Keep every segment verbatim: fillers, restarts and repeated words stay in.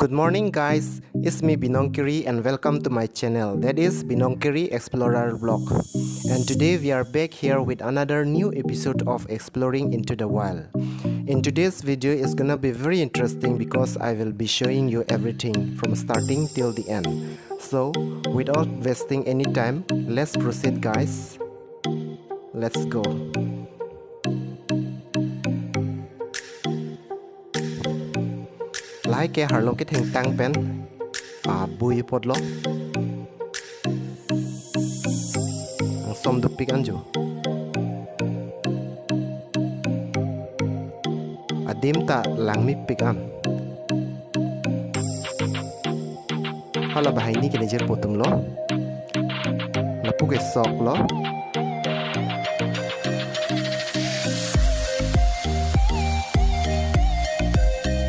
Good morning, guys. It's me, Binong Kiri, and welcome to my channel, that is Binong Kiri Explorer Vlog. And today we are back here with another new episode of Exploring into the Wild. In today's video is gonna be very interesting because I will be showing you everything from starting till the end. So, without wasting any time, let's proceed, guys. Let's go. Lahai ke arlong kethengtang pen, ah, bui apotlo. Angsom dopik anjo. Adim ta langmepik an. Hala banghini ke nejirpo atumlo. Lapu ke sok lo.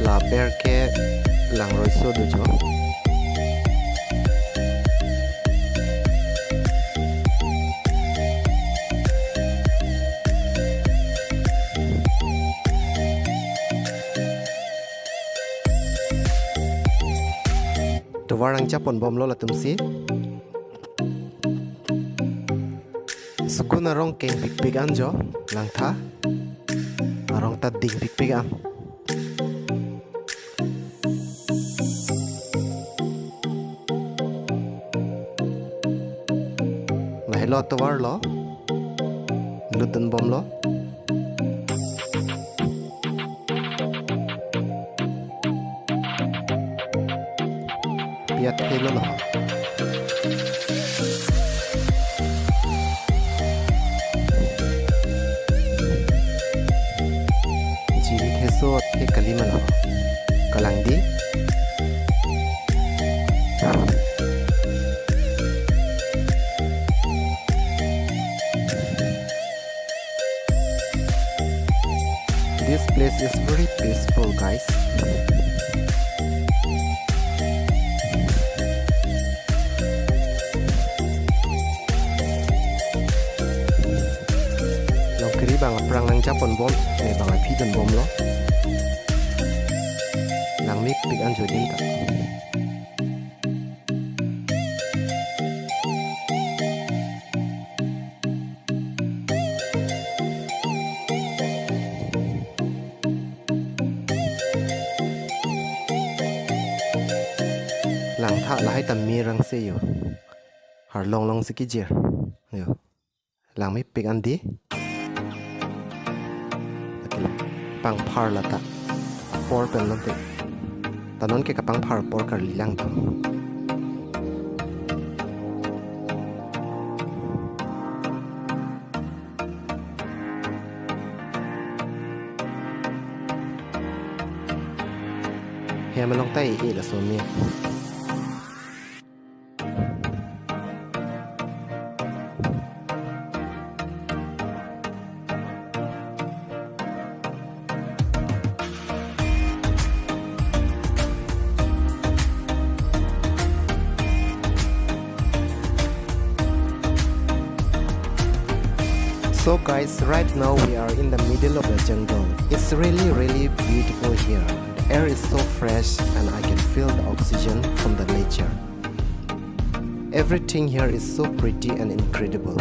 Laber ke langroiso dojo. Tovar nangchaponbomlo latumsi. Sukun arong kengpikpik anjo, langtha. Arong ta dingpikpik an. Lahelo tovarlo. Lutdunbomlo. Piat helo lo. Jiri theso the kalima lo. Kalang di. This place is very peaceful, guys. Longkiri bang aphrang nangchaponbom, eh, bang aphidunbomlo. Langmepik anjo adim ta. Langtha lahai ta mirang se jo. Arlong alongsi kejir. Jo. Langmepik an di. Akila. Pangphar lata. Apor pen lonte. Ta non ke kapangphar apor karli lang to. Hem along ta e-e laso me. So guys, right now we are in the middle of the jungle. It's really, really beautiful here. The air is so fresh and I can feel the oxygen from the nature. Everything here is so pretty and incredible.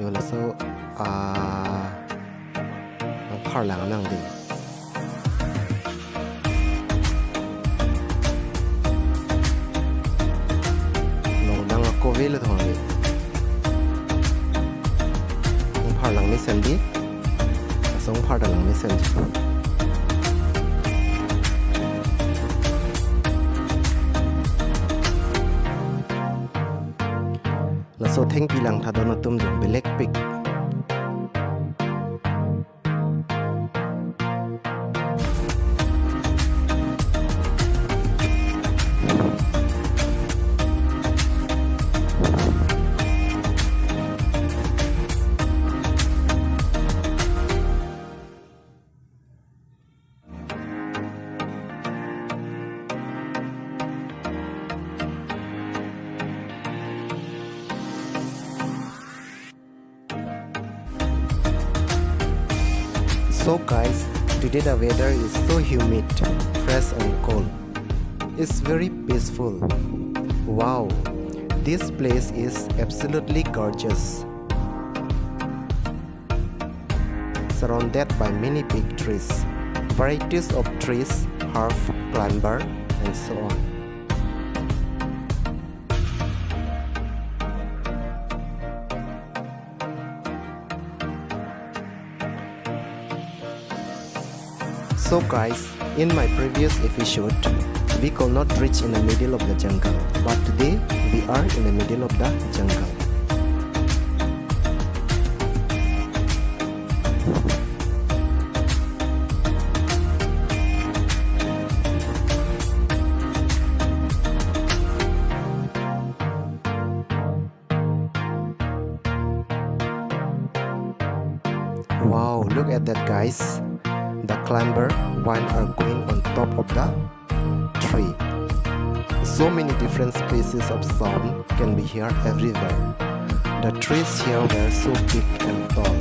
Jo laso, ah, nangpharlang nang di. Nong dang ako velo thong ni. Nangpharlang mesen di. Laso nangphar ta lang mesen. Laso thengpi langtha don atum jong belekpik. So guys, today the weather is so humid, fresh and cold. It's very peaceful. Wow, this place is absolutely gorgeous. Surrounded by many big trees, varieties of trees, half climber, and so on. So guys, in my previous episode, we could not reach in the middle of the jungle, but today we are in the middle of the jungle. Wow, look at that, guys. The climber vine are going on top of the tree. So many different species of sound can be heard everywhere. The trees here were so big and tall.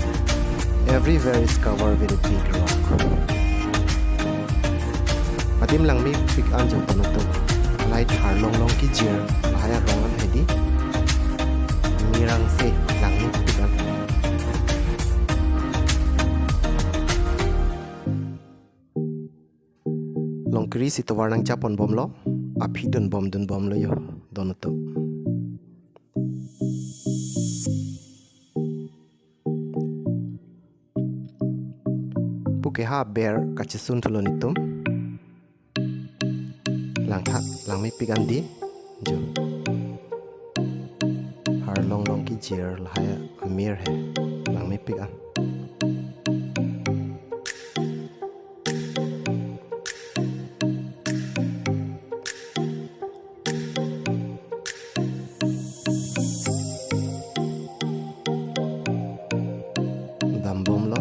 Everywhere is covered with a big rock. Adim langmepik an jo pon atum. Lahai tharlong long kejir, lahai arong an hedi. Mirang se langmepik an. Longkiri si tovar nangchapon bomlo, aphi dun bom dun bomlo jo, don atum. Puke ha ber kachesun thulo netum. Langtha, langmepik an di. Jo. Tharlong long kejir lahai amir he. Langmepik an. Dambomlo.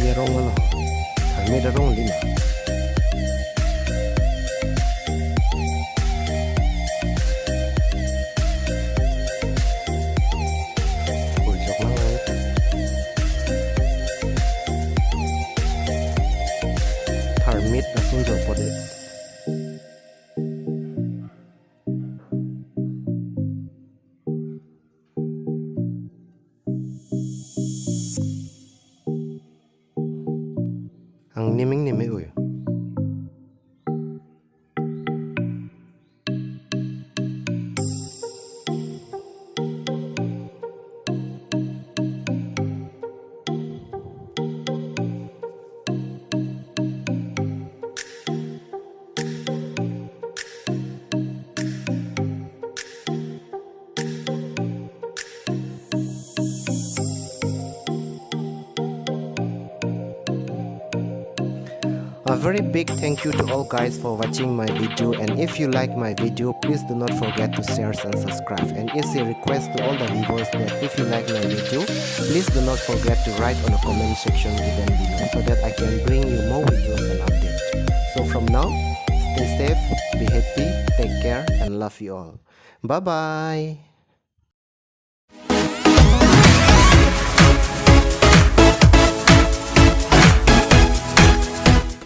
Ye rong lo. Kami da rong lima. Kujok lang lang. Tharmit langsung jopot deh. Angnim ingnim e-oi. A very big thank you to all guys for watching my video, and if you like my video, please do not forget to share and subscribe. And it's a request to all the viewers that if you like my video, please do not forget to write on the comment section given below so that I can bring you more videos and updates. So from now, stay safe, be happy, take care, and love you all. Bye bye.